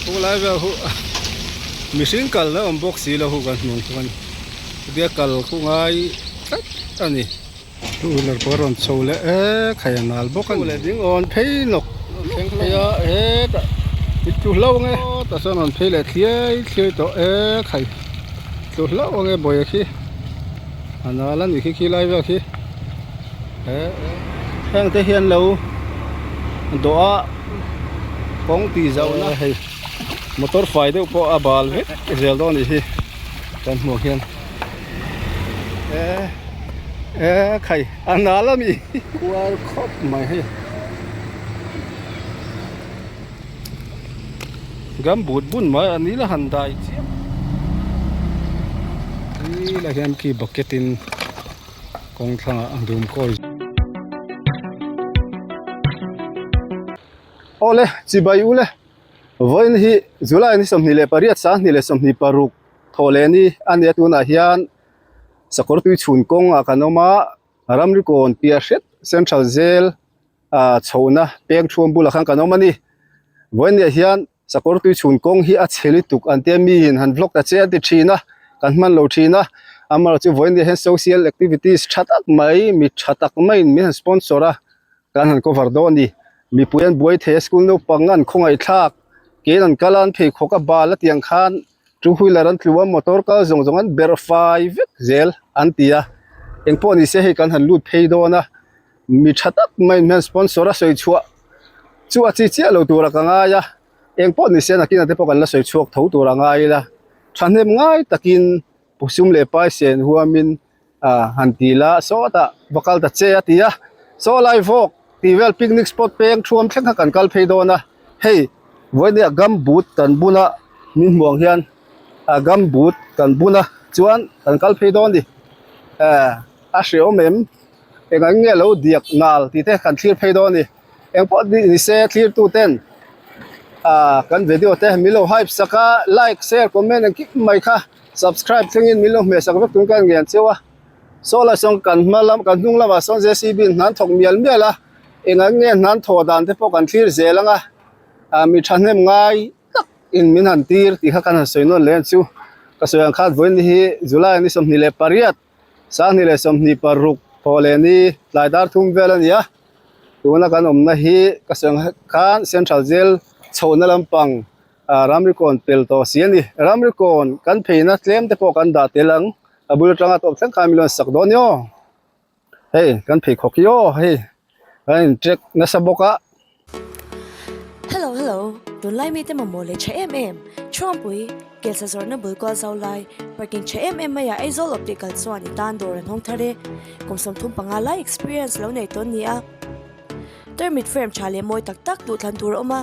Khu lai vel khu mihring kalna awm bawk si lo khu kan hmuh ang chuan chutia kal khu ngai tlat a ni. Two wheeler pawh a rawn chho leh e khai a nal bawk a ni. Leh ding awn phei nawk thleng phei a hetah i tlu hlauh ang e tah sawn rawn phei leh thliai thliai tawh e khai tlu hlauh ang e bawih khi a nal a nih khi khi lai vel khi e heng te hian lo dawh a kawng tih zauh na hei motor fai deuh pawh a bal vek zel dawn a nih hi kan hmuh ang hian. E e khai a nal a mi kual khawp mai hei gumboot bun mai a ni la han dai chiam ti lai hian khi bucket in kawng thlangah a dum kawi awle chibai ule vawiin hi July ni 28 26 Thawh leh ni a nia tunah hian sakawr tui chhun kawngah kan awm a, ramri kawn piah hret central jail ah chhohna peng thuam bulah khan kan awm a ni. Vawiinah hian sakawr tui chhun kawng hi a chhe lutuk an tia miin han vlog ta che an ti thin a, kan hman lo thin a, amaherawhchu vawiinah hian social activities tha tak mai mi tha tak maiin min han sponsor a, kan han cover dawn a ni. Mipui an buai thei a, school naupang an khawngaihthlak, kein an kal a an pheikhawk a bal a tiang khan Two wheeler an tlu a, motor kal zawng zawng an berh fai vek zel an ti a, engpawh ni se hei kan han lut phei dawn a, mi tha tak maiin hian sponsor a sawi chhuah chu a chi chiah lo tura ka ngai a, engpawh ni se nakinah te pawh kan la sawi chhuak tho tura ngai ila, thahnem ngai takin pusum leh paisen huamin Ah han ti la sawtah va kal ta che a ti a, saw lai vawk tih vel picnic spot peng thuam thleng kha kan kal phei dawn a, hei vawinia gumboot kan bun a min hmuh ang hian ah gumboot kan bun a chuan kan kal phei dawn a ni eh a hreawm em eng ang nge lo diak nal tih te kan thlir phei dawn a ni engpawh ni se thlir tu ten ah kan video te min lo hype sak a like share comment engkim mai kha. Subscribe thlengin min lo hmeh sak vek tun ka ngen cheu a, saw lai sawn kan hma lam kan hnung lamah sawn JCB in hnan thawk mial mial a, engah nge hnan thawh dan te pawh kan thlir zel ang a, ah mi thahnem ngai tak in min han tir tih kha kan han sawi nawn leh ang chu, ka sawi ang khan vawiin hi July ni 28 2026 thawh leh ni tlai dar thum vel a ni a, tuna kan awmna hi ka sawi ang khan Central Jail chhohna lampang. Ah ramri kawn pel tawh si a ni. Ramri kawn kan pheina tlem te pawh kan dah tel ang. A bul atanga tawp thleng khan min rawn sak dawn ni aw. Hei kan pheikhawk hi aw hei kan in check nasa bawk a. Hello hello, tunlai mite mamawh leh tha em em, Chhuangpui, Kelsa zawrhna bul kual zau lai, parking tha em em maiah Aizawl Optical chuan i tan dawr an hawng thar e. Kum 35 lai experience lo nei tawn ni a. Tarmit frame tha leh mawi tak tak duhthlan tur a awm a,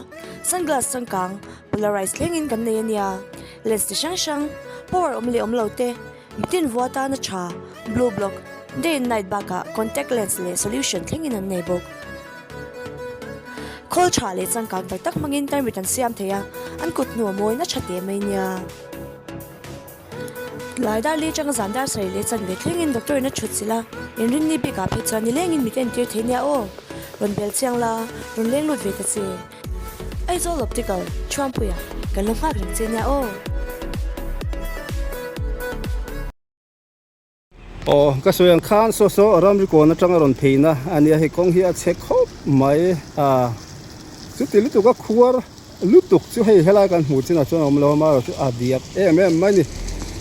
sunglass changkang, polarized thlengin kan nei a nia. Lens ti hrang hrang, power awm leh awm lo te, mitin vua tana tha, blue block, day and night bakah contact lens leh solution thlengin an nei bawk. Khawl tha leh changkang tak tak hmangin tarmit an siam thei a, an kut hnu a mawi na tha teh mai nia. Tlai dar li atanga zan dar sarih leh chanve thlengin doctor in a thut chilh a, inrinni bikah phei chuan nilengin mit entir thei nia aw. Rawn bel chiang la, rawn leng lut ve ta che. Aizawl Optical, Chhuangpuia, kan lo nghak reng che nia aw. Aw, ka sawi ang khan saw saw ramri kawn atanga rawn pheina a nia, hei kawng hi a chhe khawp mai a, chuti lutuk a khuar. Lutuk chu hei helai kan hmuh chinah chuan a awm lo a, amaherawh chu a diak em em mai a ni.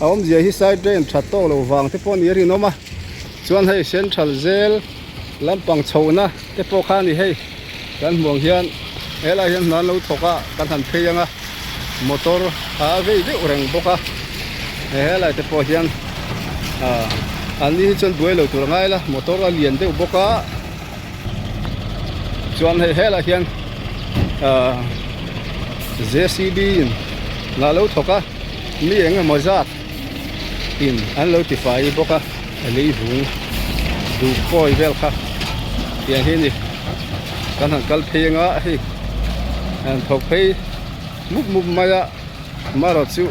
A awmzia hi side drain that tawk lo vang te pawh ni a rinawm a, chuan hei central jail lampang chhohna te pawh kha a ni hei kan hmuh ang hian helai hian hna an lo thawk a kan han phei ang a motor a vei deuh reng bawk a helai te pawh hian ah an ni hi chuan buai lo tur a ngai la motor a lian deuh bawk a. Chuan hei helaiah hian ahh JCB in lah lo thawk a mi eng emaw zat in an lo ti fai bawk a lei vung duh kawi vel kha tiang hi a ni kan han kal phei anga hei an thawk phei mup mup mai a marawh chu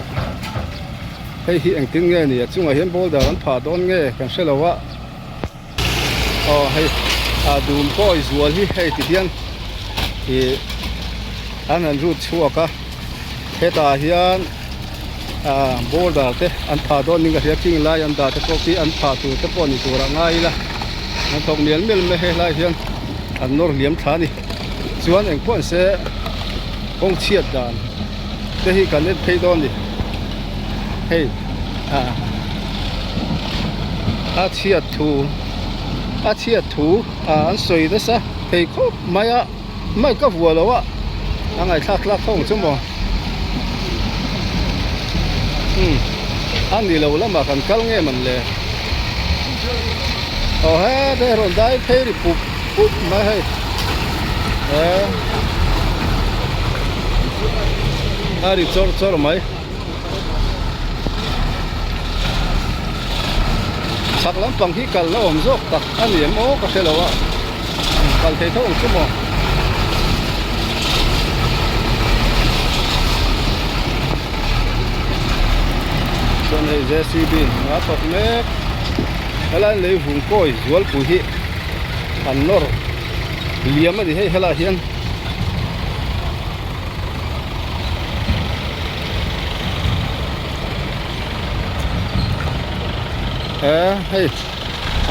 hei hi engtin nge ni a chungah hian boulder an phah dawn nge kan hre lo a. Aw hei ah dum kawi zual hi hei ti hian ih an han rut chhuak a. Hetah hian ah border te an phah dawn niin ka hria khing lai an dah te pawh khi an phah tur te pawh ni tur ah ngai ila an thawk mial mial mai a helai hian an nawr hliam thla a ni chuan engpawh an se kawng chhiat dan te hi kan en phei dawn a ni hei ah a chhiat thu a chhiat thu ah an sawi nasa thei khawp mai a. Mic ka vuah lo a, a ngaihthlak tlak tho ang chu maw? Umm, a ni lo lamah kan kal nge man le? Aw hete rawn dai phei ri pup pup mai hei, he a ri chawr chawr mai. Chhak lampang hi kal la awm zawk tak a ni em aw ka hre lo a. Kal thei tho ang chu maw? Chuan hei JCB in a thawk mek. Helai lei vung kawi zualpui hi an nawr liam a ni hei helaiah hian. He hei.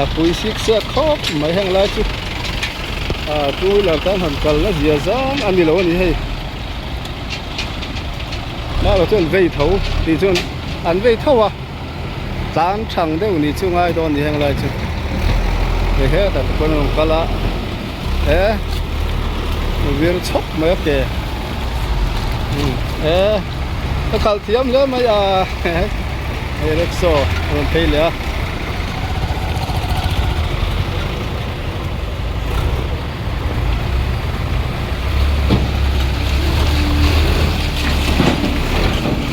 A pui sik siak khawp mai heng lai chu ah two wheeler tan han kal na zia zang a ni lo a ni hei mahlo chuan vei tho tih chuan an vei tho a tlang thang deuh ni chu ngai dawn a ni heng lai chu hei hetah te pawh an rawn kal a he vir chhawk mai a ke he ka khalh thiam hle mai a hei rickshaw a rawn phei leh a.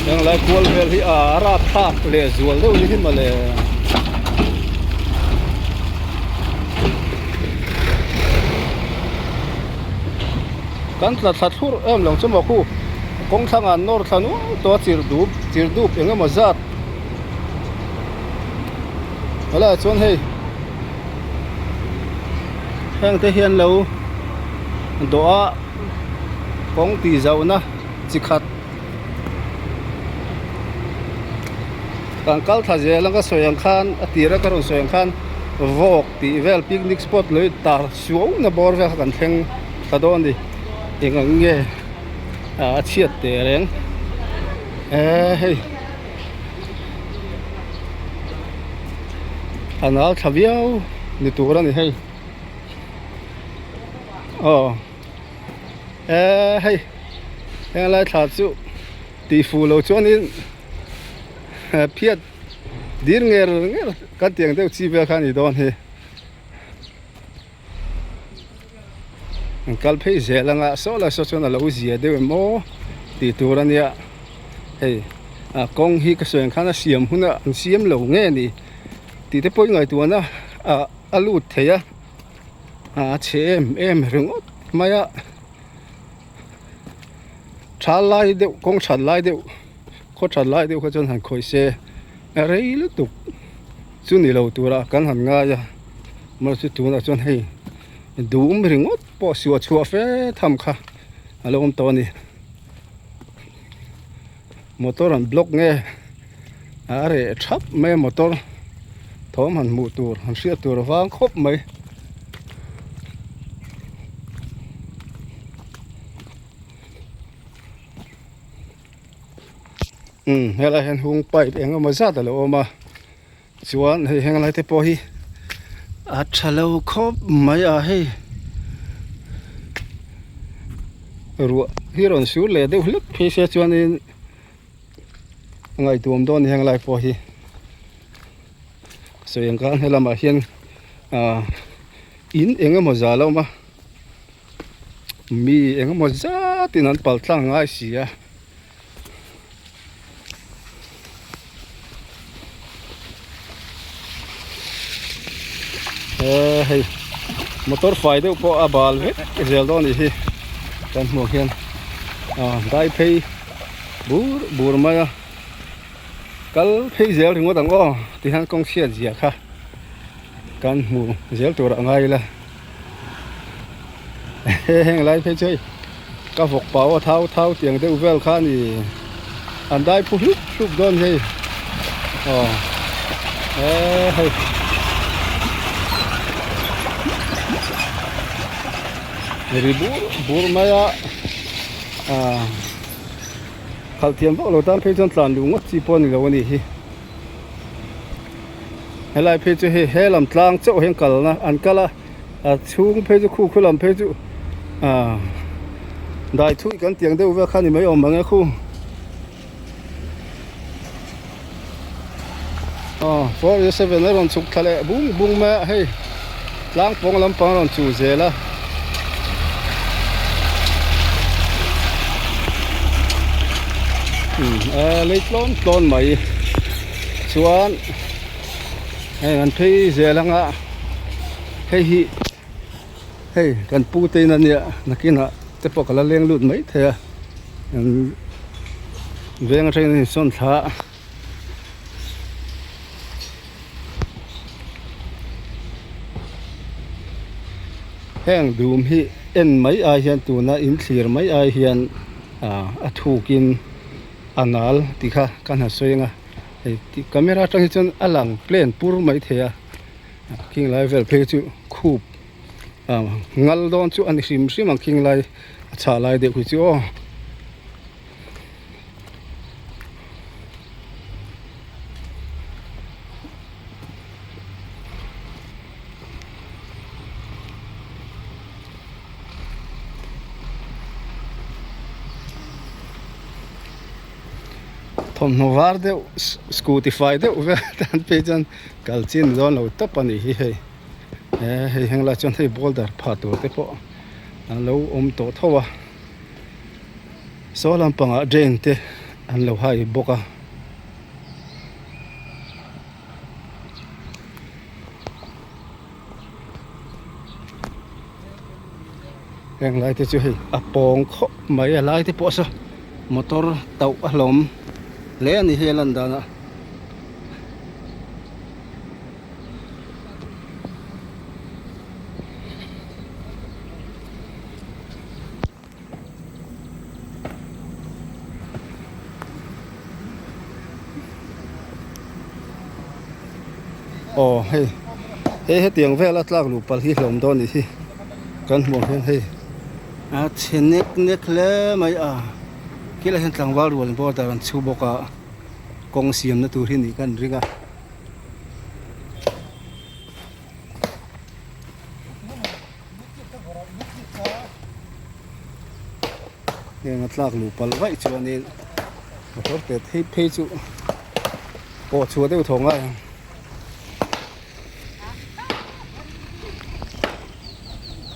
Heng lai kual vel hi a rapthlak leh zual deuh ni hi mawle. Kan tla thla thlurh em lo chu maw khu kawng thlangah an nawr thla nual tawh a chirh dup chirh dup eng emaw zat. Helaiah chuan hei heng te hian lo dawh a kawng tih zauhna chi khat kan kal thla zel ang ka sawi ang khan a tir a ka rawn sawi ang khan vawk tih vel picnic spot lo tar suau na bawr vel kha kan thleng thla dawn a ni eng ang nge a chhiat teh reng eee hei. A nal thla viau ni tur a ni hei aw eee hei henglai thla chu tih fuh loh chuanin phiat dir nger nger kan tih ang deuh chi vel kha a ni dawn hi. An kal phei zel anga saw lai saw chuan a lo zia deuh em aw tih tur a nia hei a kawng hi ka sawi ang khan a siam hunah an siam lo nge ni tih te pawh i ngaihtuahna ah a lut thei a a chhe em em ringawt mai a tha lai deuh kawng that lai deuh khaw that lai deuh kha chuan han khawih se a rei lutuk chu ni lo turah kan han ngai a. Mahse tunah chuan hei dum ringawt pawh suah chhuah fe tham kha a lo awm tawh a ni motor an block nge a reh thap mai a motor thawm han hmuh tur han hriat tur a vang khawp mai. Umm helaiah hian hung pipe eng emaw zat a lo awm a. Chuan hei heng lai te pawh hi a tha lo khawp mai a hei ruah hi rawn sur leh deuh hlek phei se chuanin a ngaihtuam dawn a ni heng lai pawh hi sawi ang khan helamah hian ah in eng emaw zal a awm a mi eng emaw zatin an pal tlang ngai si a. Eee hei motor fai deuh pawh a bal vek zel dawn anih hi kan hmuh hian ah dai phei bur bur mai a kal phei zel ringawt ang aw ti hian kawng chhiat zia kha kan hmu zel tur ah ngai ila he heng lai phei chu hei ka vawk pau a thau thau tiang deuh vel kha a ni. An dai phu hlup hlup dawn hei aw eee hei ri bur bur mai a ah khalh thiam vak lo tan phei chuan tlan luh ngawt chi pawh a ni lo a nih hi helai phei chu hei he lam tlang chauh hian kalna an kal a. A chhung phei chu khu khu lam phei chu ah dai thui kan tiang deuh vel kha ni mai awm ang e khu aw 407 a rawn chhuk thla leh bung bung mai a hei tlang pawng lampang a rawn chuh zel a. Umm a lei tlawn tlawn mai chuan hei an phei zel ang a. Hei hi hei kan pu te in ania nakinah te pawh ka la leng lut mai thei a veng atangin a insawn thla a. Heng dum hi en mai ai hian tuna in thlir mai ai hian ah a thukin a nal tih kha ka han sawi ang a hei camera atang hi chuan a lang plain pur mai thei a. Khing lai vel phei chu khup ah ngal dawn chu a ni hrim hrim ang khing lai a chhah lai deuh hi chu aw. Thawmhnaw var deuh scooty fai deuh vel tan phei chuan kal chin dawn lo tawp a nih hi hei he hei heng lai chuan hei boulder phah tur te pawh an lo awm tawh tho a saw lampangah drain te an lo hai bawk a. Heng lai te chu hei a pawng khawp mai a lai te pawh saw motor tauh a hlawm hle a ni hei a lan danah. Aw hei hei hetiang vela tlak luh palh hi hlawm dawn anih hi kan hmuh ang hian hei a chhe nek nek hle mai a khilaiah hian tlangval rual border an chhu bawk a kawng siamna tur hi nih ka an ring a. Heng a tlak luh palh vaih chuanin motor te phei phei chu pawh chhuah deuh thaw ngai ang.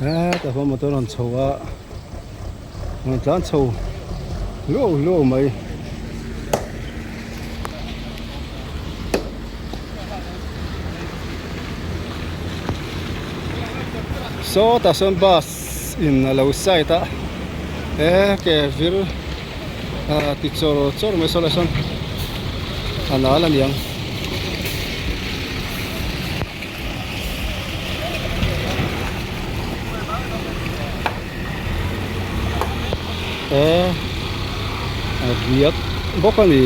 Hetah pawh motor rawn chho a rawn tlan chho hluau hluau mai. Sawtah sawn bus in a lo side a he ke vir ah ti chawr chawr mai saw lai sawn a nal a niang. He a riak bawk a ni.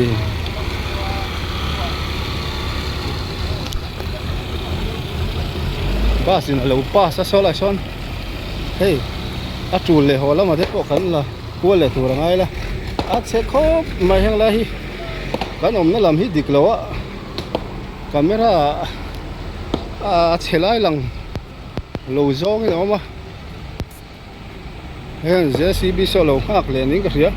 Bus in alo pass a saw lai sawn hei a tul leh haw lamah te pawh kan la kual leh tur a ngai la a chhe khawp mai heng lai hi kan awmna lam hi dik lo a camera ah a chhe lai lang lo zawngin a awm a. Heng JCB saw lo nghak leh niin ka hria.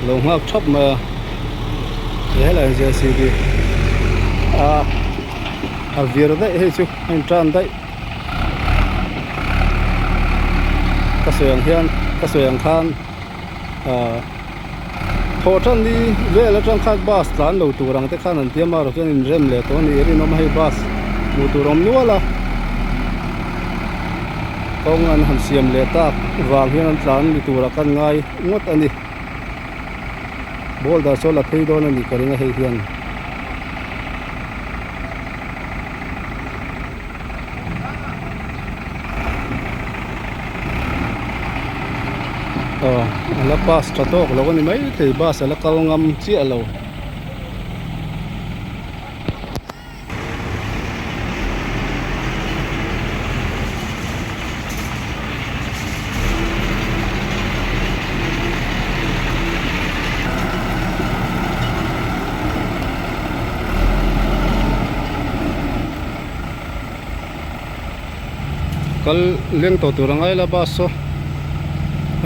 Lo nghak thap mai a helai JCB a a vir daih hei chu a in tan daih. Ka sawi ang hian ka sawi ang khan ahh thawh tan ni vel atang khan bus tlan lo tur ang te khan an ti a marawh chuan inrem leh tawh a ni rinawm a hei bus hmuh tur a awm nual a kawng an han siam leh tak vang hian an tlan ni turah khan ngai ngawt a ni. Boulder chu a la phei dawn a nih ka ring a hei hian. Aw a la pass tha tawk lo a ni maithei bus a la kal ngam chiah lo. Kal leng tawh tur angai la bus saw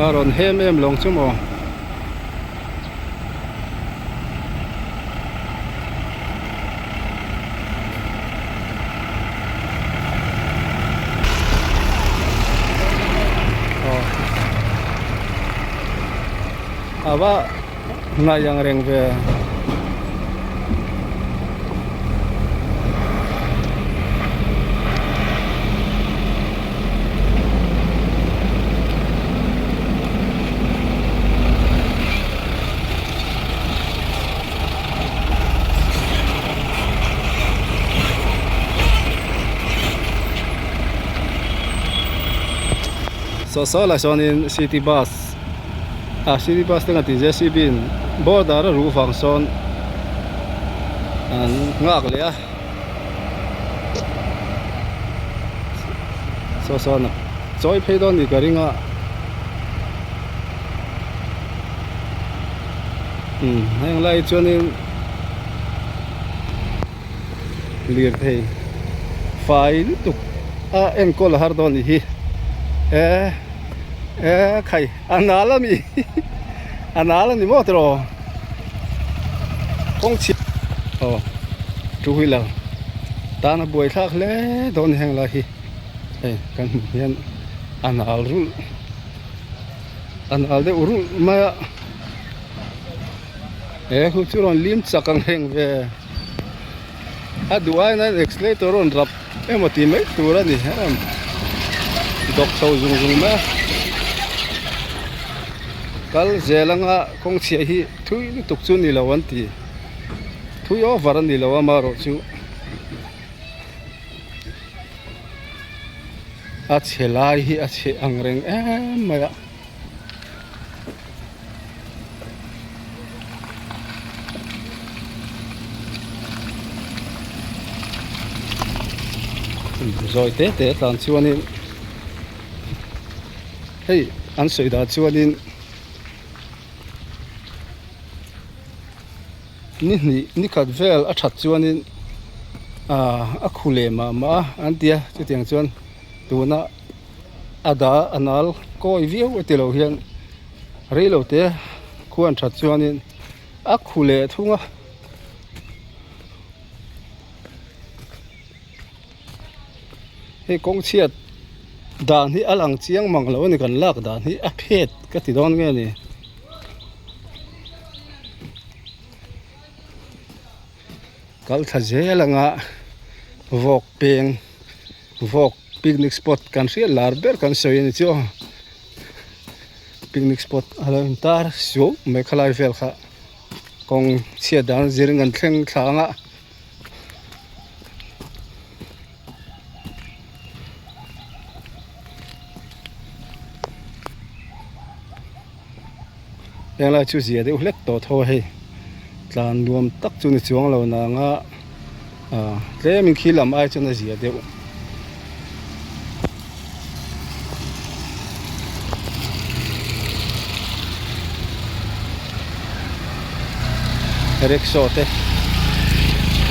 a rawn hem em lawng chu maw. A va hnai ang reng ve. Saw saw lai sawnin city bus ah city bus te nga tih jcb in border a ruh vang sawn an nghak leh a saw sawn a chawi phei dawn nih ka ring a. Umm heng lai chuanin lirthei fai lutuk a enkawl a har dawn anih hi e e khai a nal a mi a nal a ni maw tiraw kawng chhia aw two wheeler tan a buai thlak hle dawn a ni heng lai hi hei kan hmuh hian a nal rulh. A nal deuh rulh mai a he khu chu rawn lim chak ang reng ve a duh aiin a accelerator rawn rap emaw tih mai tur a ni a rawn dawk chho zung zung mai a kal zel anga kawng chhiah hi thui lutuk chu ni lo an ti thui over a ni lo amaherawhchu. A chhe lai hi a chhe ang reng em mai a. Zawi te te tlan chuanin hei an sawi dan chuanin Ni hnih ni khat vel a that chuanin aaa a khu leh mah mah a an ti a chutiang chuan tuna a dah a nal kawi viau a tilo hian reilo te khuan that chuanin a khu leh thung a. Hei kawng chhiat dan hi a lang chiang mang lo a ni kan lak dan hi a phet ka ti dawn nge ni kal thla zel anga vawk peng vawk picnic spot kan hriat lar ber kan sawi a ni chu picnic spot a lo intar suau mai khalai vel kha kawng chhiat dan zirin kan thleng thla anga. Henglai chu zia deuh hlek tawh tho a hei tlan nuam tak chu ni chuang lo nang a ah tlemin khi lam ai chuan a zia deuh. Rickshaw te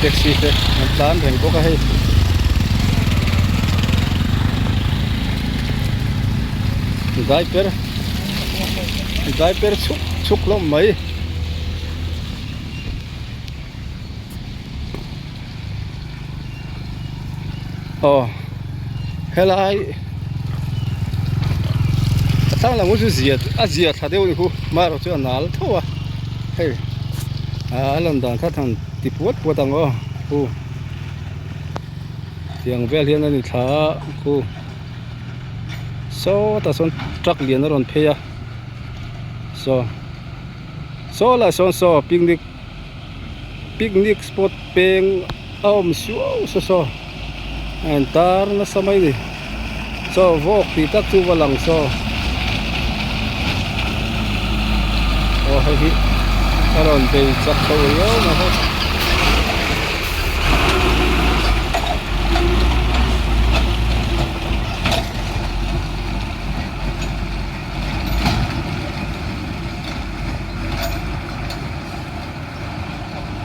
taxi te an tlan reng bawk a hei diaper diaper chhuk chhuk hlawm mai. Aw helai a thlang lam chu zia a zia thla deuh a ni khu marawh chu a nal tho a hei a lan dan kha than ti puat puat ang aw khu tiang vel hian a ni thla a khu sawtah sawn truck lian a rawn phei a saw. Saw lah sawn saw picnic picnic spot peng a awm suau saw saw a in tar nasa mai a ni chaw vawk tih tak chu va lang saw aw hei hi a rawn bei chak chho riau mai hei.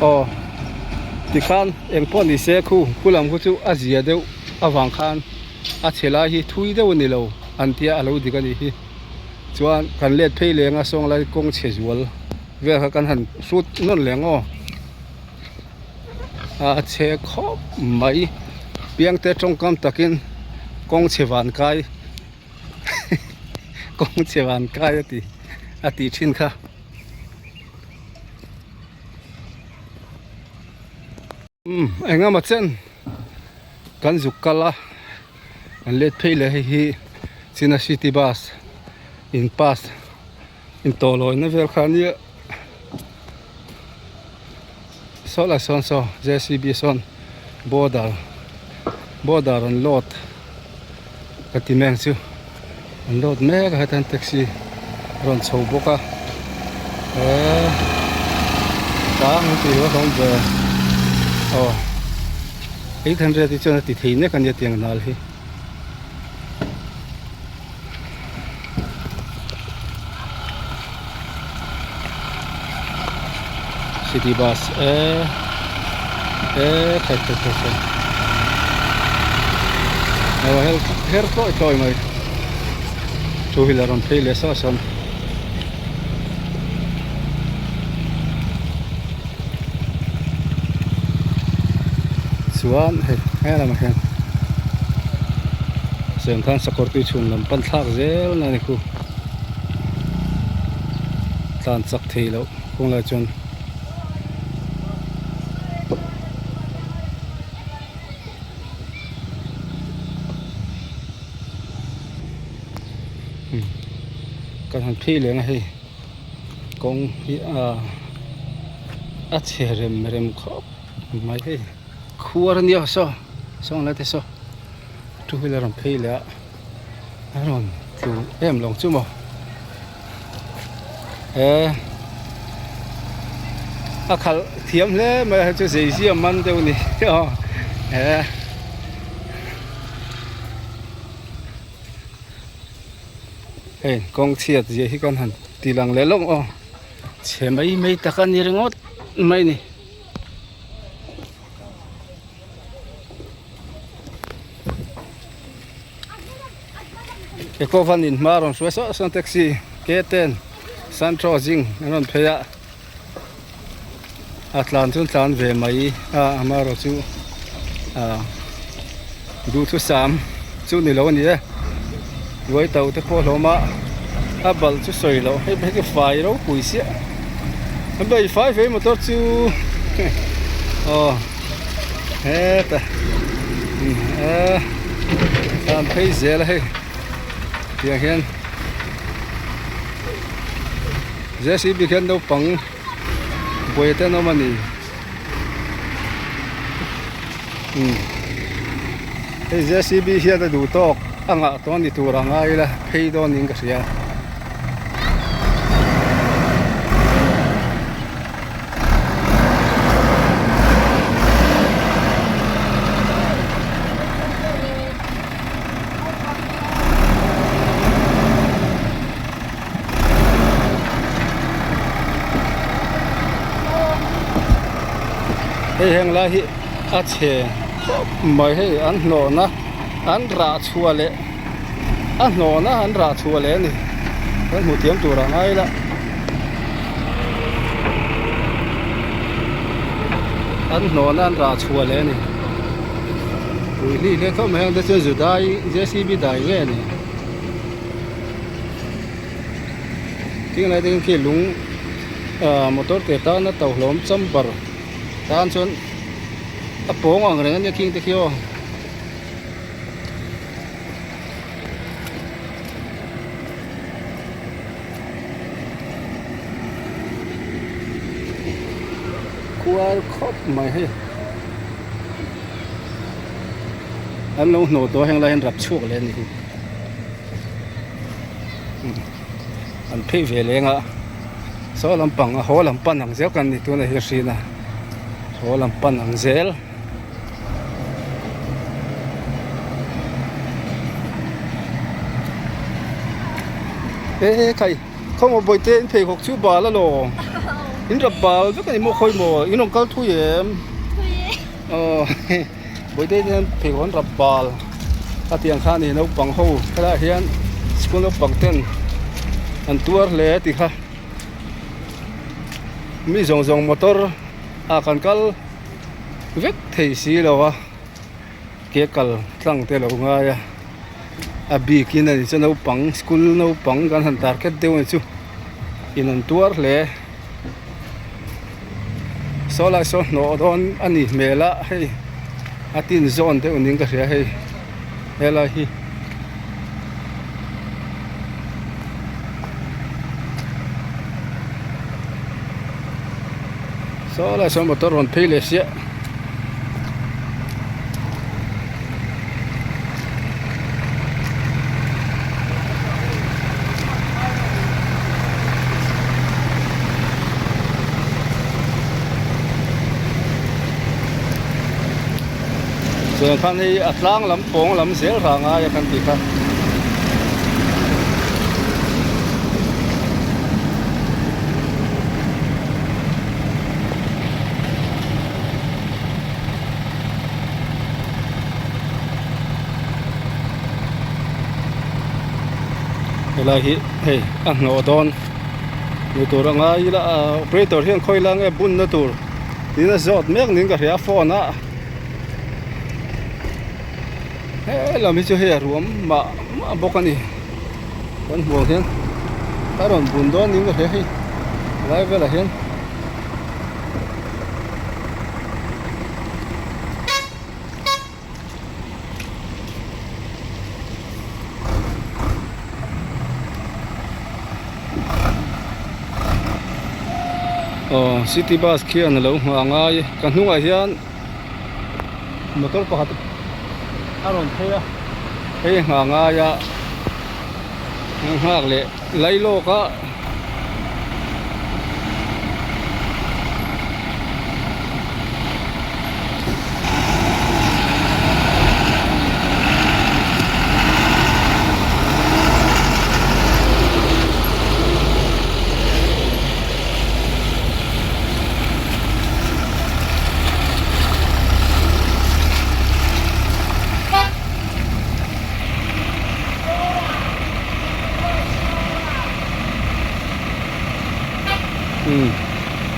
Aw tikhan eng pawh ni se khu khu lam khu chu a zia deuh avang khan a chhe lai hi thui deuh a ni lo an tia a lo dik a nih hi chuan kan let phei leng a sawnglai kawng chhe zual vel kha kan han hrut nawn leh ang aw a chhe khawp mai piangte tawngkam takin kawng chhe van kai. Kawng chhe van kai a ti a tih thin kha. Umm engemaw chen kan zuk kal a an let phei leh hei hi China city bus in pass in tawhlawina vel kha ania saw lai sawn saw J C B sawn border border an load ka ti mek chu an load mek a hetiang taxi a rawn chho bawk a eee tang an tih hlauh hlawm ve aw 800 hi chuan a ti thei nek ania tiang nal hi. City bus e e khai khai khai khai aw her her tawih tawih mai two wheeler rawn phei leh sawh sawn chuan hei he lamah hian chuan khan sakawr tui chhun lam pan thlak zel na ni khu tlan chak thei loh kawng lai chuan kan han phei leng a hei. Kawng hi a chhe rem rem khawp mai hei khuar a nia saw saw lai te saw two wheeler rawn phei leh a a rawn tlu em lo chu maw he a khalh thiam hle mai a hei chu zei zia man deuh a ni he. Hei kawng chhiat zia hi kan han ti lang leh lawk aw chhe mai mai tak a ni ringawt mai ni. Eco van in hma rawn hruai sawh sawh taxi ke ten Santro zing an rawn phei a a tlan chu an tlan ve mai a amaherawh chu ah duhthusam chu ni lo a ni e uai to te pawh a hlawm a a balh chu sawi loh hei phei chu fai ropui chiah an bei fai ve motor chu aw hetah eh tlan phei zel a hei tiang hian. J C B khian naupang buai te an awm a ni umm hei J C B hian a duh tawk a ngah tawh a ni tur a ngai ila phei dawn niin ka hria. Hei heng lai hi a chhe khawp mai hei an hnawhna an rah chhuah leh a hnawhna an rah chhuah leh a ni kan hmuh thiam tur a ngai la an hnawhna an rah chhuah leh a ni ui hli hle khawp mai heng te chuan zu dai J C B dai nge a ni. Tinglai te hian khi lung ah motor te tana tauhlawm chamber tan chuan a pawng ang reng ania khing te khi aw. khuar khawp mai hei an lo hnawh tawh a heng lai hian rap chhuak leh a ni hi an phei ve leng a saw lampang a haw lam pan ang zel kan ni tunah hi a hrin a haw lam pan ang zel. E khai khaw bawihte in pheikhawk chu bal alawm in rap bal vek a ni maw khawi maw in rawn kal thui em aw bawihte hian pheikhawk an rap bal a tiang kha a ni naupang ho helaiah hian school naupang ten an tuar hle tih kha mi zawng zawng motor ah kan kal. vek thei si lo a ke kal tlang te lo ngai a a bikin a ni chu naupang school naupang kan han target deuh a ni chu in an tuar hle saw lai saw hnawh dawn a ni hmel a hei a tin zawn deuh niin ka hria hei helai hi. Saw lai sawn motor rawn phei leh siah. Chuan khan hei a tlang lam pawng lam zel rang ai a kan tih kha. Helai hi hei a hnawh dawn ni tur a ngai ila operator hian khawi la nge bunna tur tiin a zawt mek niin ka hria a phone a helam hi chu hei a ruam mah mah bawk a ni kan hmuh ang hian a rawn bun dawn niin ka hria hei lai velah hian. Aw city bus khian alo nghah ngai ka hnungah hian motor pakhat a rawn phei a hei nghah ngai a nghak leh lai lawk a.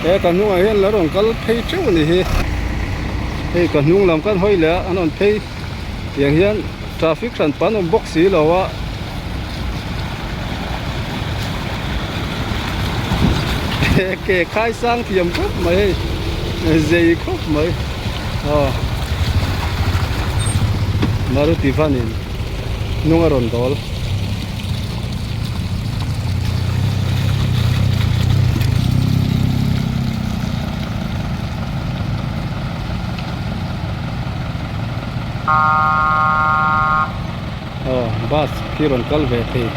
He ka hnungah hian la rawn kal phei teuh a ni hi hei ka hnung lam kan hawi leh a an rawn phei tiang hian traffic hran pan awm bawk si lo a ke khai sang thiam khawp mai hei zei khawp mai aw Maruti van in hnung a rawn dawl. Aw bus khi rawn kal ve thei.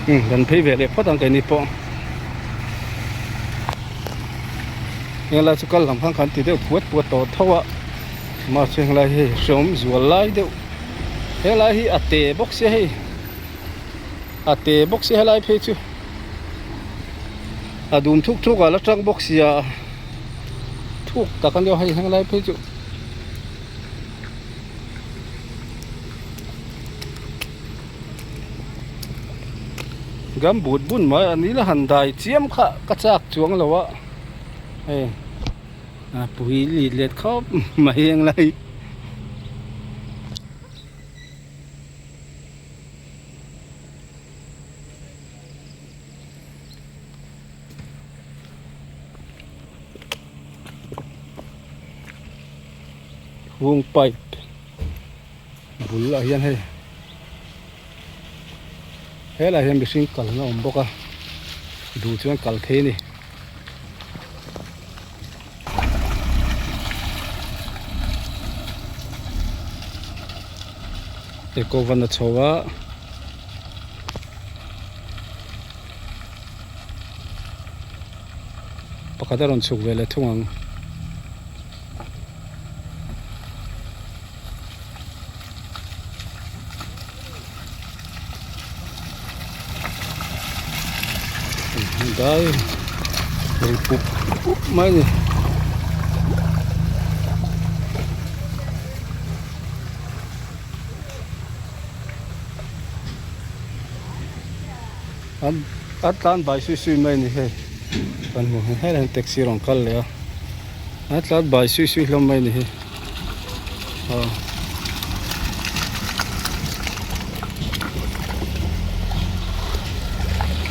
Um kan phei ve leh phawt ang keini pawh helai chu kal lam khan kan ti deuh puat puat tawh tho a mahse helai hi hreawm zual lai deuh helai hi a te bawk sia hei a te bawk sia helai phei chu a dum thuk thuk a la tang bawk sia thuk tak a nia hei helai phei chu. Gumboot bun mai a nila han dai chiam kha ka chak chuang lo a hei a pui lit let khawp mai ang lai. Hung pipe bul ah hian hei helaiah hian mihring kalna a awm bawk a duh chuan kal thei a ni. Eco van a chho a. Pakhat a rawn chhuk ve leh thung ang. Dai ri pup pup mai a ni. An a tlan bai sui sui mai a ni hei kan hmu hi helai hian taxi rawn kal leh a a tlan bai sui sui hlawm mai a ni hi aw.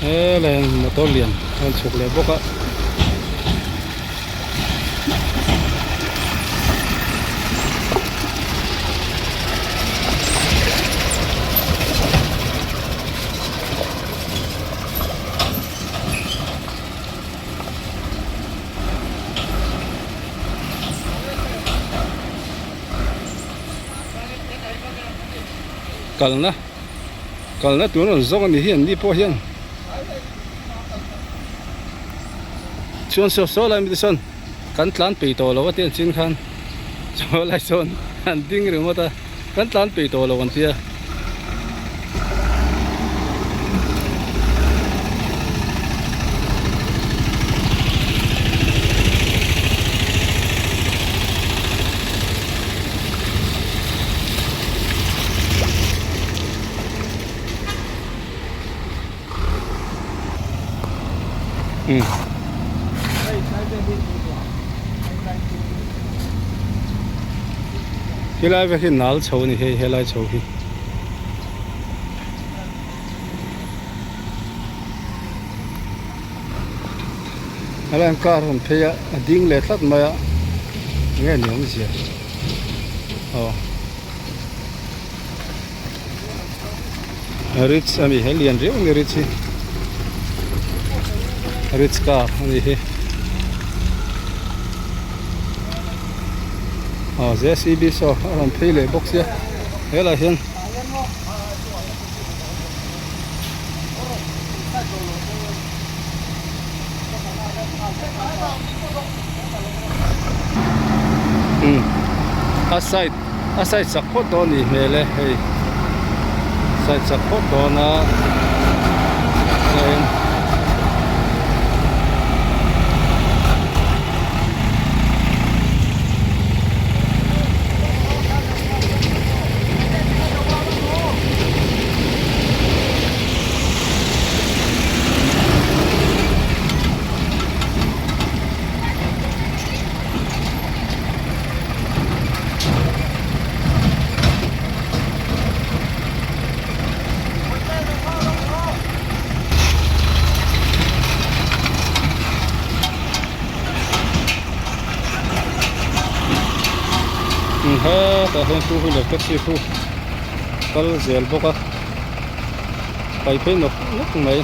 Helai hian motor lian a rawn chhuk leh bawk a. Kalna kalna tur an rawn zawng a ni hi an ni pawh hian chuan saw saw lai mite sawn kan tlan peih tawh lo a ti an chin khan chaw lai sawn an ding ringawt a. Kan tlan peih tawh lo an tia. Helai vel hi nal chho a ni hei helai chho hi. Helai hian car rawn phei a a ding leh tlat mai a enge ni awmzia aw. Ritz a ni he lian riau a ni Ritz hi Ritz car a ni hi aw J C B saw a rawn phei leh bawk sia helaiah hian a side. A side sak phawt dawn a nih hmel e hei side sak phawt dawn a chuan Hetah hian two wheeler taxi khu kal zel bawk a pai phei nawk nawk mai.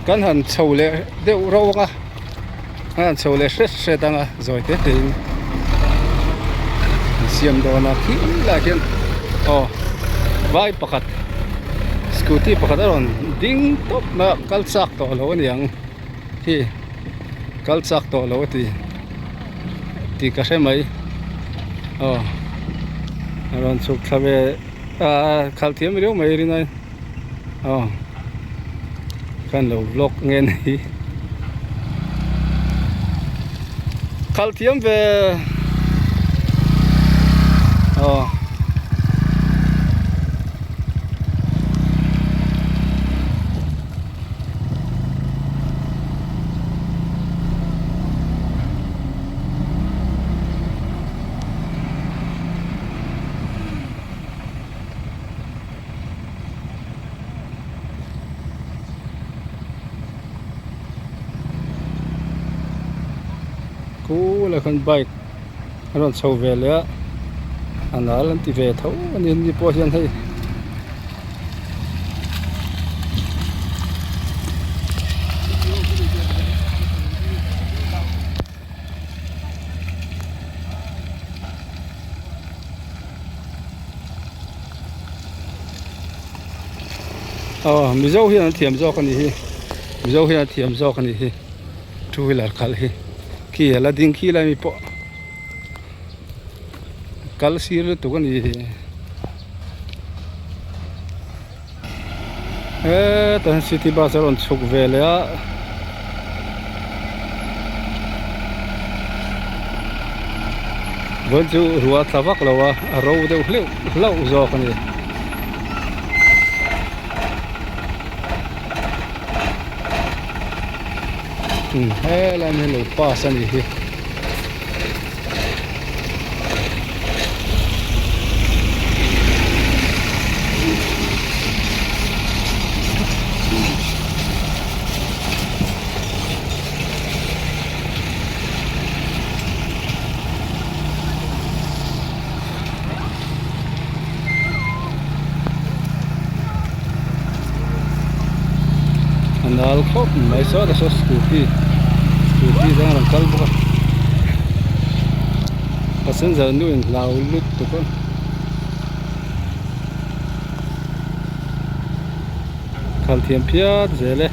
Kan han chho leh deuh rauh ang a kan han chho leh hret hret ang a zawi te te in an siam dawn a khi lai khian aw vai pakhat scooty pakhat a rawn ding tawp mai a kal chak tawh lo a niang khi kal chak tawh lo a ti. Tih ka hre mai aw a rawn chhuk thla ve ah khalh thiam riau mai rin a aw khan lo vlog nge ni khalh thiam ve aw. Khulai khawn bike a rawn chho ve leh a a nal an ti ve tho a ni ni pawh hian hei. Aw mizo hian an thiam zawk a nih hi mizo hian an thiam zawk a nih hi two wheeler khalh hi khi a la ding khi lai mi pawh kal sir lutuk a ni hetah hian city bus a rawn chhuk ve leh a. Vawiin chu ruah a tla vak lo a a ro deuh hleuh hlauh zawk a ni. Umm helai hi lo pass a nih hi. A nal khawp mai sawtah saw scooty scooty dang a rawn kal bawk a passenger nu in hlau lutuk a. Khalh thiam phian zel e.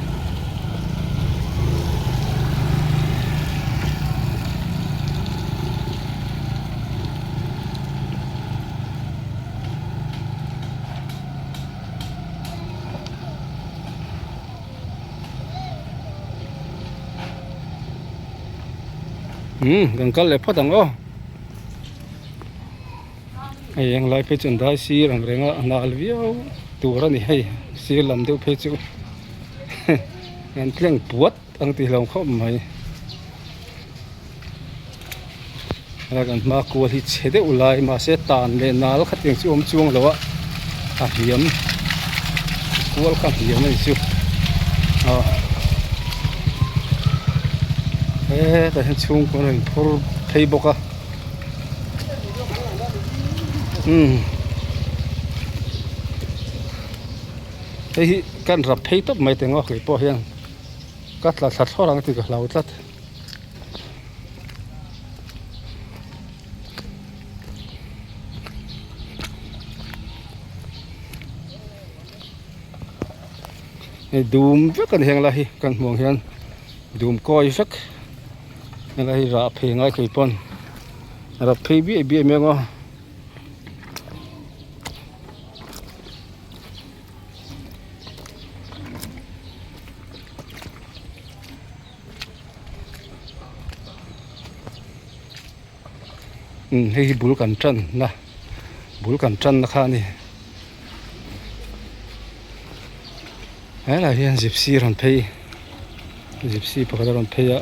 Umm kan kal leh phawt ang aw hei eng lai phei chu an dai sir ang reng a a nal viau tur a ni hei sir lam deuh phei chu an tleng puat ang tih hlauh khawp mai. A kan hma kual hi chhe deuh lai mahse tan leh nal khatiang chu awm chuang lo a a hliam kual kha a hliam a ni chu aw hetah hian chhungkua an rawn phur phei bawk a umm hei hi kan rap phei tawp mai teng aw keipawh hian ka tla thla thlawr ang tih ka hlau tlat. Hei dum vek a ni heng lai hi kan hmuh ang hian dum kawi vek helai hi rah phei ngai thei pawn rap phei biaih biaih mai ang aw. Umm hei hi bul kan tan na bul kan tan na kha a ni helai hian gypsy rawn phei gypsy pakhat a rawn phei a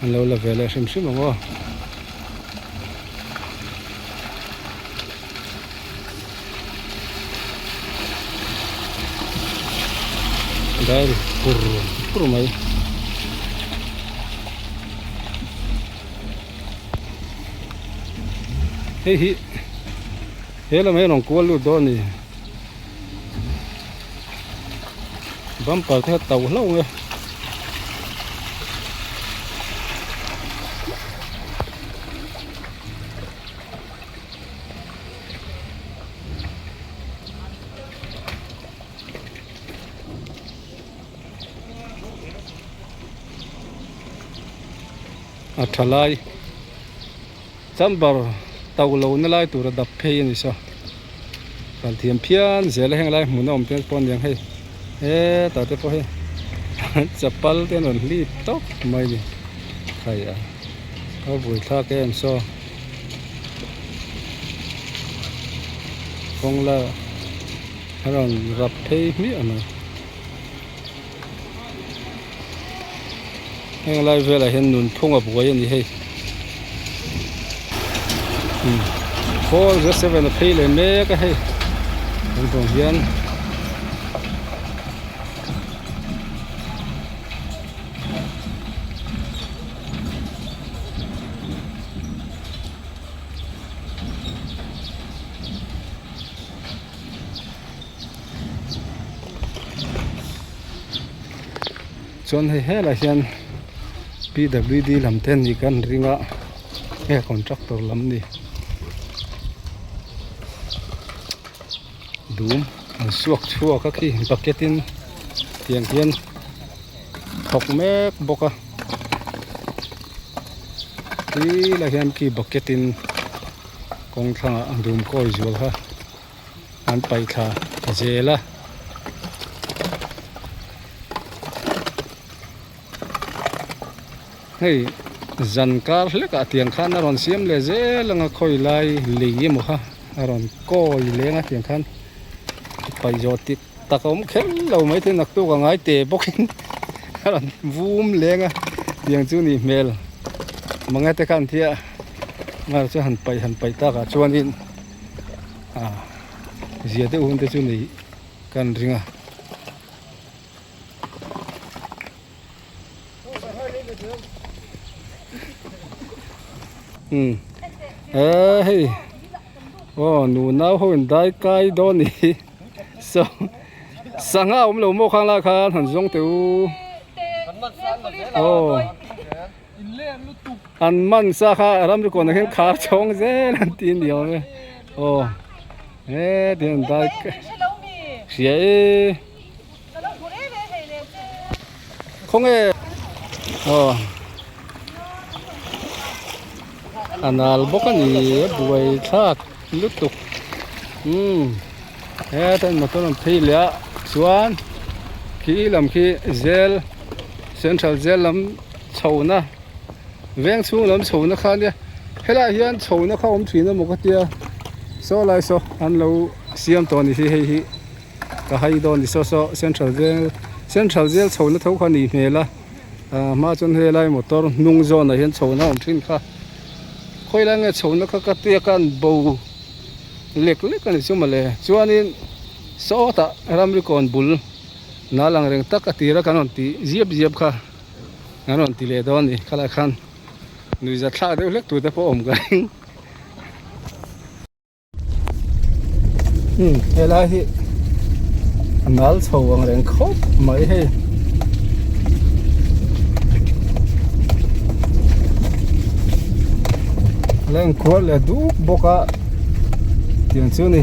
an lo la ve leh hrim hrim ang aw. Dai pur pur mai. Hei hi he lam hi a rawn kual lut dawn a ni. Bumper te kha to hlauh ang e. A tha lai chamber to lo na lai tur a dap phei a ni saw kal thiam phian zel a heng lai hmun a awm te pawh a niang hei hetah te pawh hei chapal te an rawn hlip tawp mai a ni khai a. A vui thlak em saw kawng la a rawn rap phei hmiah mai heng lai velah hian nunphung a buai a ni hei 407 a phei leh mek a hei kan vawng hian. Chuan hei helaiah hian P W D lam te an nih ka an ring a nge contractor lam ni dum an suak chhuak a khi bucket in tiang hian thawk mek bawk a tilai hian khi bucket in kawng thlangah dum kawi zual kha an paih thla zel a. Hei zan kar hlek ah tiang khan a rawn siam leh zel ang a khawi lai lei emaw kha a rawn kawi leng a tiang khan paih zawh tik tak a awm kher lo mai thei naktuk a ngai te bawk in a rawn vum leng a tiang chu nih hmel mange te khan thia ngar chu han paih han paih tak ah chuan in ah zia deuh hun te chu nei kan ring a. Umm eh hei aw nunau ho in dai kai dawn ni hi saw sangha awm lo maw khang lai khan han zawng teh u aw an man sa kha ramri kawnah hian khar chhawng zel an ti a ni awm e aw he tihian an dai hria e. Khawnge aw a nal bawk a ni a buai thlak lutuk umm hetan motor an phei leh a chuan khi lam khi zel central zel lam chho na veng chhung lam chho na kha nia helaiah hian chho na kha awm thin emaw ka tia saw lai saw an lo siam tawh a ni hi hei hi. Ka hai dawn ni saw saw central jail central jail chho na tho kha a nih hmel a ah hma chuan helai motor hnung zawnah hian chho na a awm thin kha khawi lai nge chho na kha ka tia khan bo lek lek a ni chu mawle chuanin sawtah ramri kawn bul nal ang reng tak a tira kan rawn tih ziap ziap kha an rawn ti leh dawn a ni khalai khan nuihza thlak deuh hlek tur te pawh a awm ka ring. Umm helai hi a nal chho ang reng khawp mai hei a la inkhuar leh duk bawk a tiang chu ni.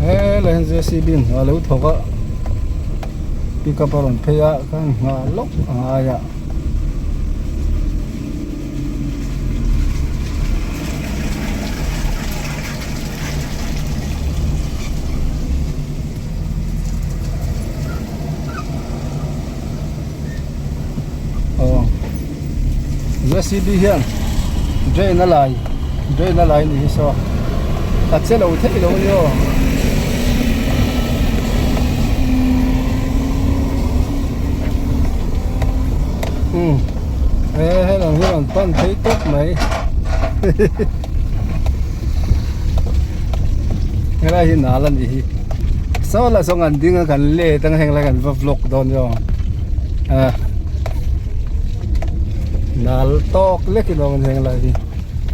Helai hian J C B in hna a lo thawk a. Pickup a rawn phei a khan nghah lawk a ngai a. Aw J C B hian drain a lai drain a lai a ni hi saw a che lo theih lo a ni aw. Umm he helam hi rawn pan phei tawp mai helai hi nal a nih hi saw lah saw an ding a kan let ang heng lai kan va vlog dawn zawng a nal tawk lek in awm heng lai hi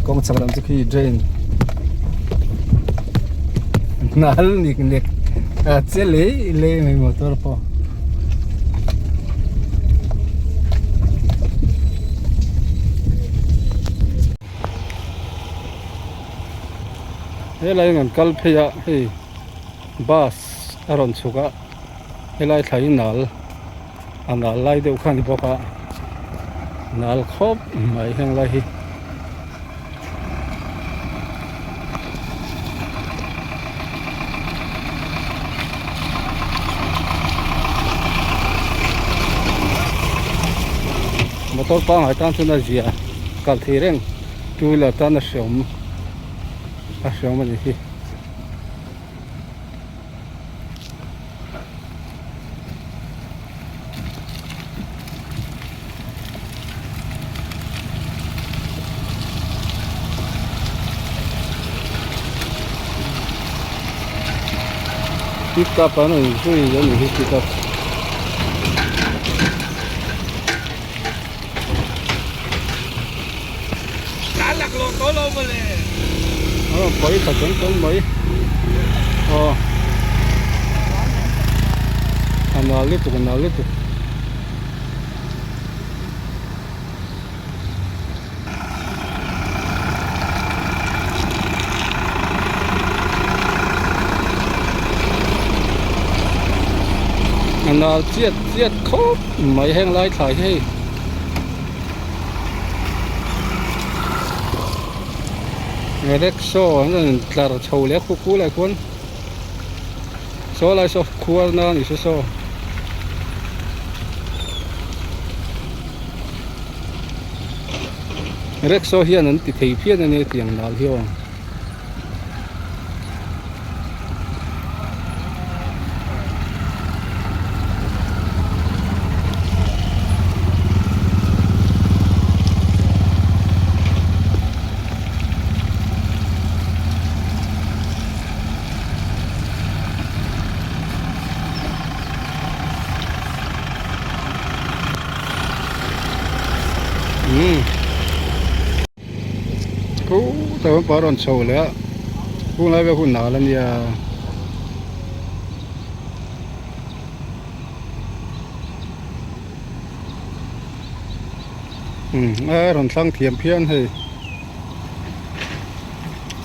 kawng chhak lam chu khi drain nal nik nek a che lei lei mai motor pawh. Helai an kal phei a hei bus a rawn chhuk a helai thla hi nal a nal lai deuh kha a ni bawk a nal khawp mai heng lai hi. Motor pangngai tan chuan a zia kal thei reng two wheeler tan a hreawm a hreawm a ni hi. Pick up an rawn zui a ni hi pick up. A rawn pawi thla chawng chawng mai aw a nal lutuk a nal lutuk. A nal chiat chiat khawp mai heng lai thlai hi hei. Rickshaw an rawn tlar chho leh a khuh lai khuan saw lai saw khuar na ni se saw. Rickshaw hian an ti thei phian a nia tiang nal hi aw. Umm Khutah hian pa rawn chho leh a kung lai vel hun al ania umm a rawn thlang thiam phian hei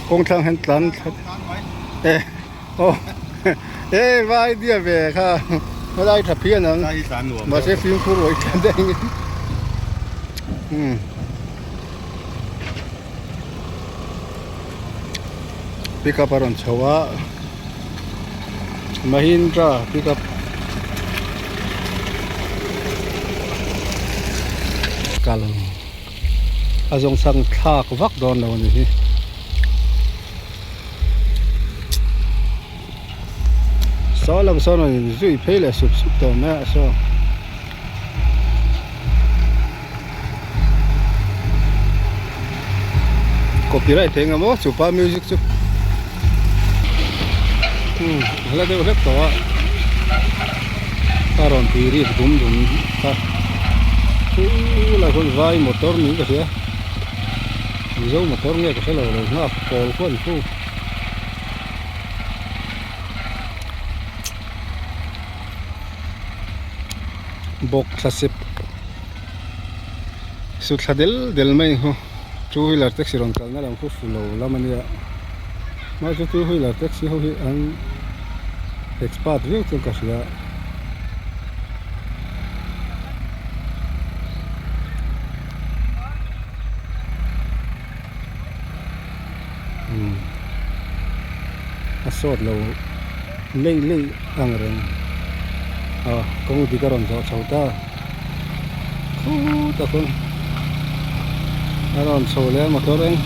kawng thlang hian tlan e aw e vai dia ve kha helai tha phian ang mahse fimkhur ruai tlan daih ang umm. Pickup a rawn chho a Mahindra pickup kal a zawng chhang thlak vak dawn lo a ni hi. Saw lam sawn rawn in zui phei leh sup sup tawh mai a saw. Copyright thei eng emaw chupa music chu umm a la deuh hlek tawh a a rawn tui rik dum dum kha chu lai khawn vai motor niin ka hria mizo motor nge ka hrelo lo nghak pawl khuan fu. Bawk thla sep su thla del del mai ang hu two wheeler taxi rawn kalna lam khu fu lo lam a nia mahse two wheeler taxi ho hi an expert viau chuan ka hria. Umm a sawt lo leih leih ang reng a kawng dik a rawn zawh chho ta khutah khawn a rawn chho leh a motor eng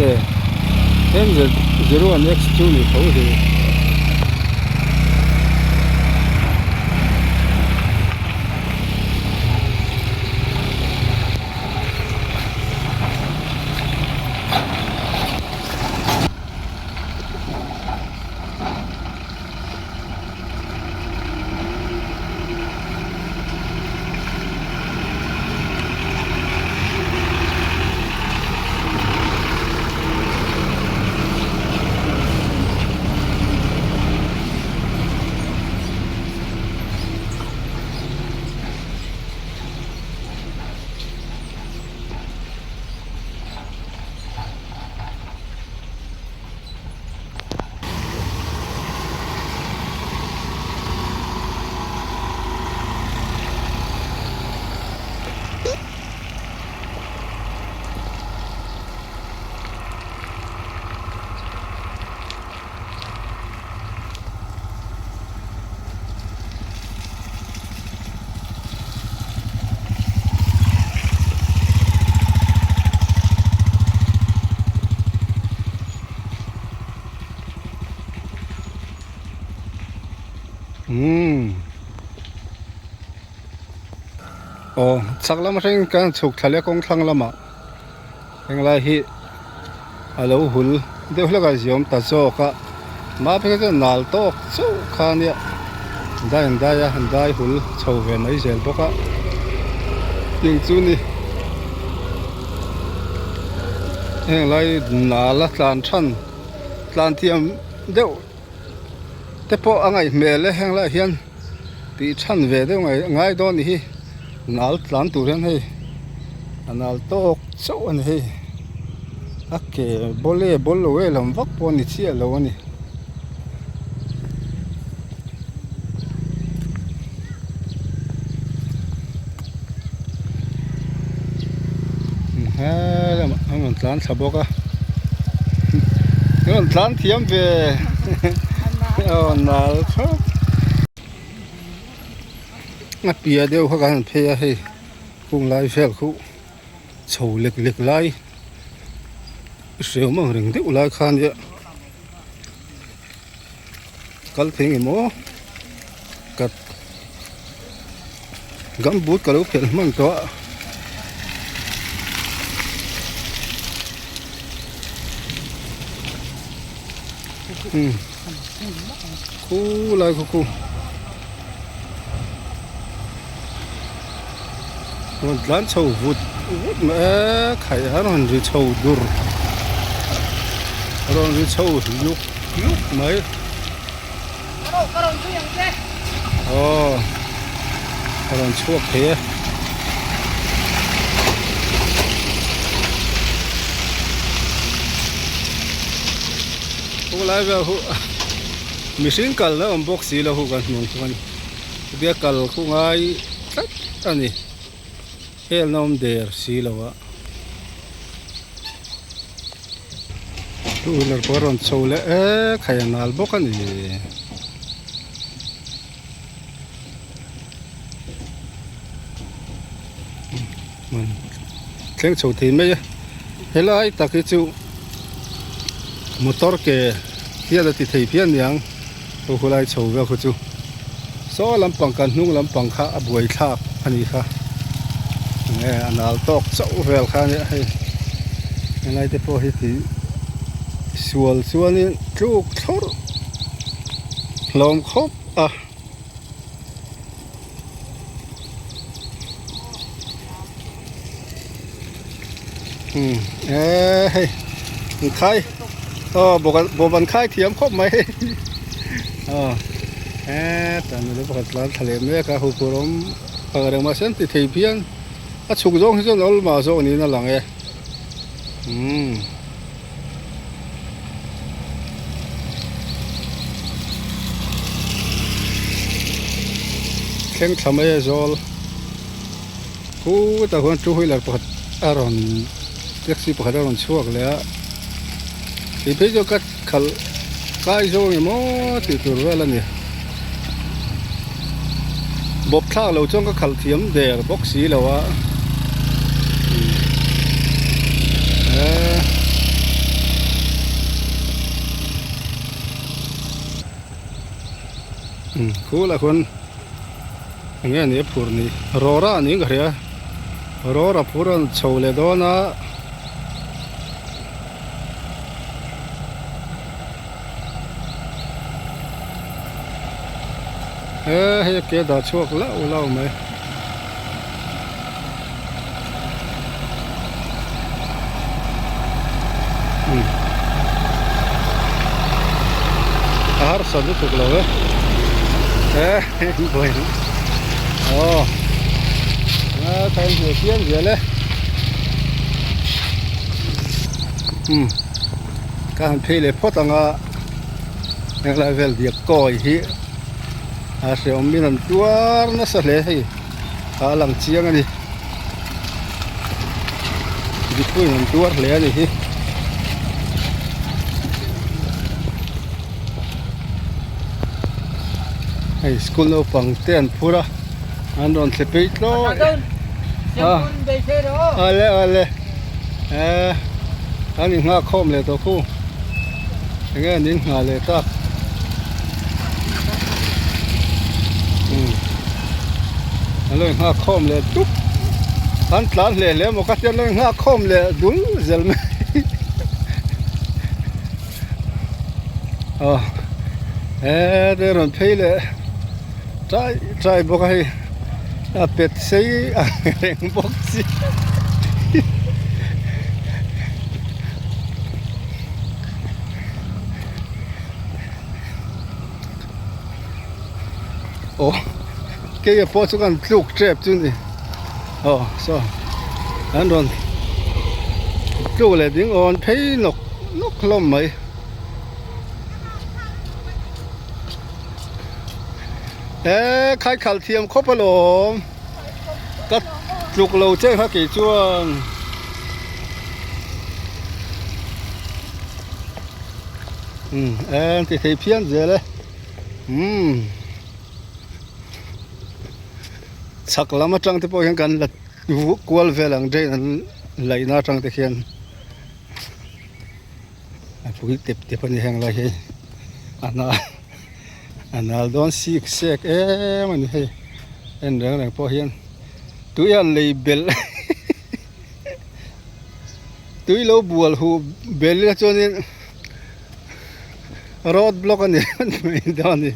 e M zero one X chu ni tho hi. Umm aw chhak lam atangin kan chhuk thla leh a kawng thlang lamah henglai hi a lo hul deuh hlek a ziawm ta zawk a mah phei chuan nal tawk chauh kha a nia dai an dai a an dai hul chho ve mai zel bawk a ting chu ni. Heng lai nala tlan than tlan thiam deuh te pawh a ngaih hmel e heng laiah hian tih than ve deuh ngai dawn a ni hi nal tlan tur hian hei a nal tawk chauh a ni hei a ke bawl e bawl lo e lam vak pawh a ni chiah lo a ni. He lamah an rawn tlan thla bawk a an rawn tlan thiam ve aw nal khawp a piah deuh kha kan han phei a hei kung lai vel khu chho lek lek lai hreu ang reng deuh lai kha nia kal thei nge maw ka gumboot ka lo phelh hman tawh a umm khulai khaw khu rawn tlan chho vut vut mai e khai a rawn ri chho dur rawn ri chho luk luk mai aw a rawn chhuak thei e. Khulai vel hu mihring kalna awm bawk si lo hu kan hmuh ang chuan. Chutia kal khu ngai tlat a ni helna awm der si lo a two wheeler pawh a rawn chho leh e khai a nal bawk a ni. Thleng chho thei mai a helai tak hi chu motor ke hian a ti thei phian niang aw khulai chho vel khu chu saw lampang kan hnung lampang kha a buai thlak a nih kha enge a nal tawk chauh vel kha a nia hei helai te pawh hi tih sual chuanin tluk thlawrh hlawm khawp a. Umm eee hei an khai aw bawk bawp an khai thiam khawp mai aw heta nula pakhat tlan thla leh mek a huphurh awm ang reng mahse an ti thei phian a chhuk zawng hi chuan awl mah zawk niin a lang e umm. Thleng thla mai a zawl khutah khuan two wheeler pakhat a rawn taxi pakhat a rawn chhuak leh a tih phei chu ka khalh kai zawng emaw tih tur vel a ni bawp thlak lo chuan ka khalh thiam der bawk si lo a umm khulah khuan eng nge ni a phur ni rawra a niin ka hria rawra phur a chho leh dawn a. He hei a ke dah chhuak lauh lauh mai. Umm a harsa lutuk lo e he aw a ka inhmeh chiam zel e umm ka han phei leh phawt ang a helai vel diak kawi hi a hrehawm in an tuar nasa hle hei a lang chiang a ni mipui an tuar hle a ni hi hei school naupang te an phur a an rawn thle phei tlawi a awle awle eh an inghak khawm leh tawh khu enge an inghah leh tak umm an lo inghak khawm leh dup an tlan hle hle maw ka tia an lo inghak khawm leh dul zel mai aw he rawn phei leh ṭai ṭai bawk a hei a pet sei ang reng bawk si. Aw keia pawh chu kan tluk tep chu ni aw saw an rawn tluk leh ding awn phei nawk nawk hlawm mai. He khai khalh thiam khawp alawm ka tluk lo che kha kei chuan. Umm eng ti thei phian zel e umm chhak lam atang te pawh hian kan la kual vel ang drain an laihna atang te khian a pui tep tep a ni heng lai hi a nal a nal dawn sik sek em a ni hei en reng reng pawh hian tui a lei belh. Tui lo bual huh bel ila chuanin road block a ni mai dawn a ni.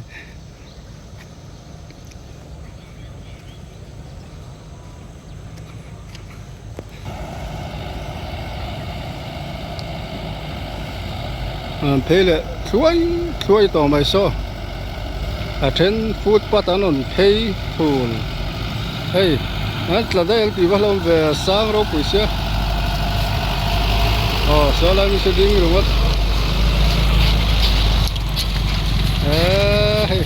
An phei leh thluai thluai tawh mai saw a then footpath an rawn phei thun hei an tla daih ang tih va hlawm ve a sang ropui sia aw saw lai mi saw ding ringawt eee hei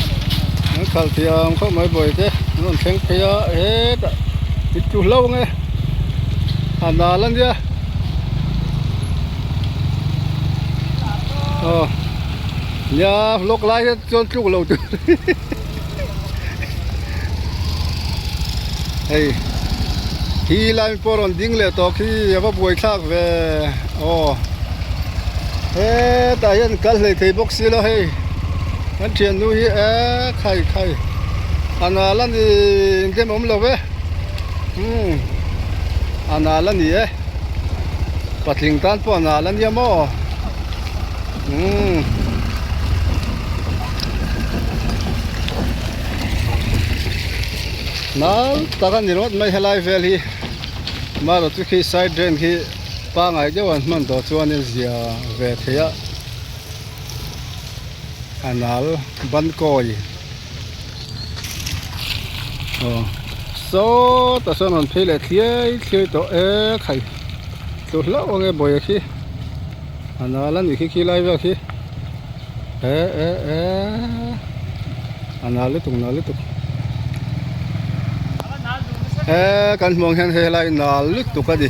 an khalh thiam khawp mai bawihte an rawn thleng phei a hetah i tlu hlauh ang e a nal a nia. Aw nia vlog lai hian chuan tluk lo tur hei hi lai pawh rawn ding leh tawh khi a va buai thlak ve aw hetah hian kal hlei thei bawk si lo hei kan thiannu hi e khai khai a nal a ni engtin awm lo ve umm a nal a ni e. Patling tan pawh a nal a nia maw umm nal tak a ni rawt mai helai vel hi marawh chu khi side drain khi pangai deuh an hman tawh chuanin zia ve thei a a nal ban kawi. Aw sawtah sawn rawn phei leh thliai thliai tawh e khai tlu hlauh ang e bawih khi a nal a nih khi khi lai vel khi e e e a nal lutuk nal lutuk e kan hmuh ang hian hei helai nal lutuk a ni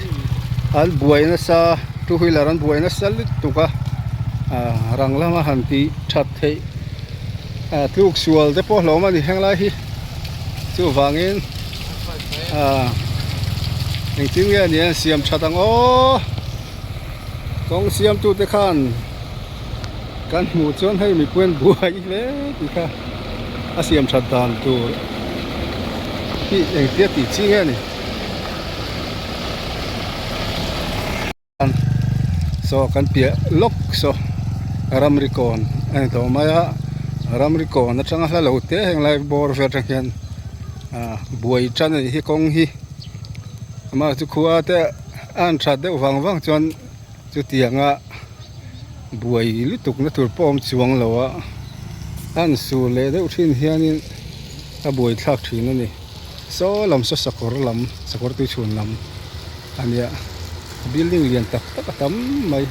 an buai nasa two wheeler an buai nasa lutuk a ah rang lama han tih that theih. Ah tluk sual te pawh hlawm a ni henglai hi chuvangin ah engtin nge ni an siam that ang aw kawng siam tu te khan kan hmuh chuan hei mipui an buai hle tih kha a siam that dan tur hi engtia tih chi nge ni. Saw kan piah lawk saw ramri kawn a ni tawh mai a ramri kawn atanga hla lo te heng lai bawr vel atang hian ah buai tan a nih hi kawng hi amah chu khua te a han that deuh vang vang chuan chutianga buai lutuk na tur pawh a awm chuang lo a a han sur leh deuh thin hianin a buai thlak thin a ni saw lam saw sakawr lam sakawr tuichhun lam. A nia building lian tak tak a tam mai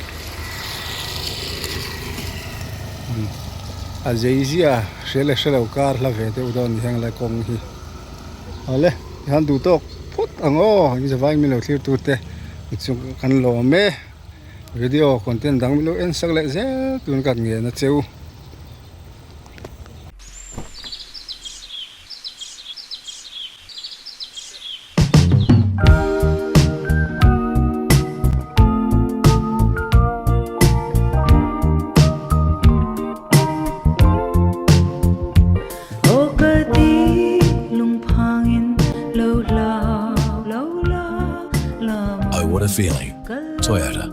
a zei zia hria leh hrelo kar hla ve deuh dawn a ni heng lai kawng hi awle tihian duh tawk phawt ang aw in zavai min lo thlir tu te chung kan lawm e video content dang min lo en sak leh zel tun kan ngen a cheu. I what a feeling. Toyota.